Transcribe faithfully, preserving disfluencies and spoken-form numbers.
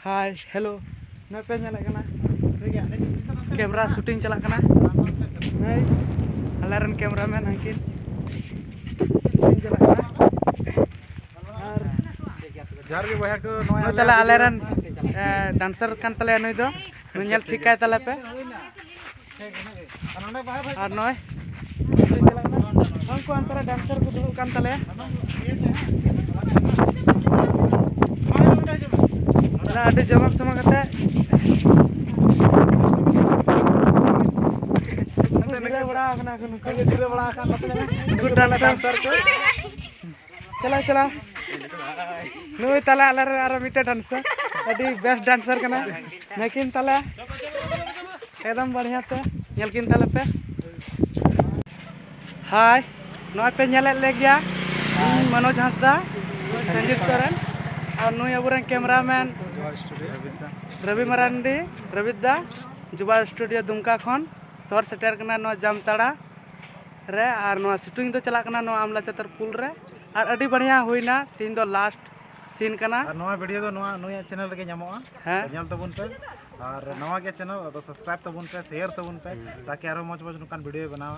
ᱦᱟᱭ, hello, ᱱᱚᱜᱼᱚᱭ ᱯᱮ ᱧᱮᱞᱮᱫ ᱠᱟᱱᱟ, ᱠᱮᱢᱨᱟ ᱥᱩᱴᱤᱝ ᱪᱟᱞᱟᱜ ᱠᱟᱱᱟ᱾ ᱦᱟᱭ, ᱟᱞᱮ ᱨᱮᱱ ᱠᱮᱢᱨᱟᱢᱮᱱ ᱦᱟᱹᱱᱠᱤᱱ ᱥᱩᱴᱤᱝ ᱪᱟᱞᱟᱜ ᱠᱟᱱᱟ᱾ ᱟᱨ ᱡᱚᱦᱟᱨ ᱜᱮ ᱵᱚᱭᱦᱟ ᱠᱚ, ᱱᱚᱜᱼᱚᱭ ᱱᱩᱭ ᱟᱞᱮ ᱛᱟᱞᱮ ᱟᱞᱮ ᱨᱮᱱ, ᱮ, ᱰᱟᱱᱥᱟᱨ ᱠᱟᱱ ᱛᱟᱞᱮᱭᱟ ᱱᱩᱭ ᱫᱚ᱾ ᱱᱩᱭ ᱧᱮᱞ ᱴᱷᱤᱠ ᱠᱟᱭ ᱛᱟᱞᱮ ᱯᱮ᱾ ᱟᱨ ᱱᱚᱜᱼᱚᱭ ᱩᱱᱠᱩ ᱦᱟᱱᱛᱮ ᱨᱮ ᱰᱟᱱᱥᱟᱨ ᱠᱚ ᱫᱩᱲᱩᱵ ᱠᱟᱱ ᱛᱟᱞᱮᱭᱟ᱾ ᱛᱟᱦᱞᱮ ᱟᱹᱰᱤ ᱡᱚᱢᱟᱜ ᱥᱟᱢᱟᱜ ᱠᱟᱛᱮ ᱡᱤᱨᱟᱹᱣ ᱵᱟᱲᱟ ᱟᱠᱟᱱᱟ ᱠᱚ ᱱᱩᱠᱩ᱾ ᱡᱤᱨᱟᱹᱣ ᱵᱟᱲᱟ ᱟᱠᱟᱱ ᱱᱩᱠᱩ ᱰᱟᱱᱥᱟᱨ ᱠᱚ᱾ ᱪᱟᱞᱟᱣ, ᱪᱟᱞᱟᱣ᱾ ᱱᱩᱭ ᱛᱟᱞᱮ ᱟᱞᱮ ᱨᱮ ᱟᱨᱚ ᱢᱤᱫᱴᱮᱱ ᱰᱟᱱᱥᱟᱨ, ᱟᱹᱰᱤ ᱵᱮᱥᱴ ᱰᱟᱱᱥᱟᱨ ᱠᱟᱱᱟ᱾ ᱱᱟᱹᱠᱤᱱ ᱛᱟᱞᱮ ᱮᱠᱫᱚᱢ ᱵᱟᱲᱦᱤᱭᱟ ᱛᱮ ᱧᱮᱞ ᱠᱤᱱ ᱛᱟᱞᱮ ᱯᱮ᱾ ᱦᱟᱭ, ᱱᱚᱜᱼᱚᱭ ᱯᱮ ᱧᱮᱞᱮᱫ ᱞᱮ ᱜᱮᱭᱟ, ᱤᱧ ᱢᱚᱱᱳᱡᱽ ᱦᱟᱸᱥᱫᱟ, ᱥᱚᱧᱡᱤᱛ ᱥᱚᱨᱮᱱ, ᱟᱨ ᱱᱩᱭ ᱟᱵᱚᱨᱮᱱ ᱠᱮᱢᱨᱟᱢᱮᱱ ᱨᱚᱵᱤ ᱢᱟᱨᱟᱱᱰᱤ, ᱨᱚᱵᱤᱫ ᱫᱟ, ᱡᱩᱵᱟ ᱥᱴᱩᱰᱤᱭᱳ ᱫᱩᱢᱠᱟ ᱠᱷᱚᱱ ᱥᱚᱦᱚᱨ ᱥᱮᱴᱮᱨ ᱠᱟᱱᱟ ᱱᱚᱣᱟ ᱡᱟᱢᱛᱟᱲᱟ ᱨᱮ᱾ ᱟᱨ ᱱᱚᱣᱟ ᱥᱩᱴᱤᱝ ᱫᱚ ᱪᱟᱞᱟᱜ ᱠᱟᱱᱟ ᱱᱚᱣᱟ ᱟᱢᱞᱟ ᱪᱟᱛᱚᱨ ᱯᱩᱞ ᱨᱮ᱾ ᱟᱨ ᱟᱹᱰᱤ ᱵᱟᱲᱦᱤᱭᱟ ᱦᱩᱭᱱᱟ, ᱛᱮᱦᱮᱧ ᱫᱚ ᱞᱟᱥᱴ ᱥᱤᱱ ᱠᱟᱱᱟ᱾ ᱟᱨ ᱱᱚᱣᱟ ᱵᱷᱤᱰᱤᱭᱳ ᱫᱚ ᱱᱚᱣᱟ, ᱱᱩᱭᱟᱜ ᱪᱮᱱᱮᱞ ᱨᱮᱜᱮ ᱧᱟᱢᱚᱜᱼᱟ᱾ ᱦᱮᱸ᱾ ᱧᱮᱞ ᱛᱟᱵᱚᱱ ᱯᱮ᱾ ᱟᱨ ᱱᱟᱣᱟ ᱜᱮ ᱪᱮᱱᱮᱞ, ᱟᱫᱚ ᱥᱟᱵᱥᱠᱨᱟᱭᱤᱵ ᱛᱟᱵᱚᱱ ᱯᱮ, ᱥᱮᱭᱟᱨ ᱛᱟᱵᱚᱱ ᱯᱮ, ᱛᱟᱠᱤ ᱟᱨᱚ ᱢᱚᱡᱽ ᱢᱚᱡᱽ ᱱᱚᱝᱠᱟᱱ ᱵᱷᱤᱰᱤᱭᱳ ᱵᱮᱱᱟᱣᱟ᱾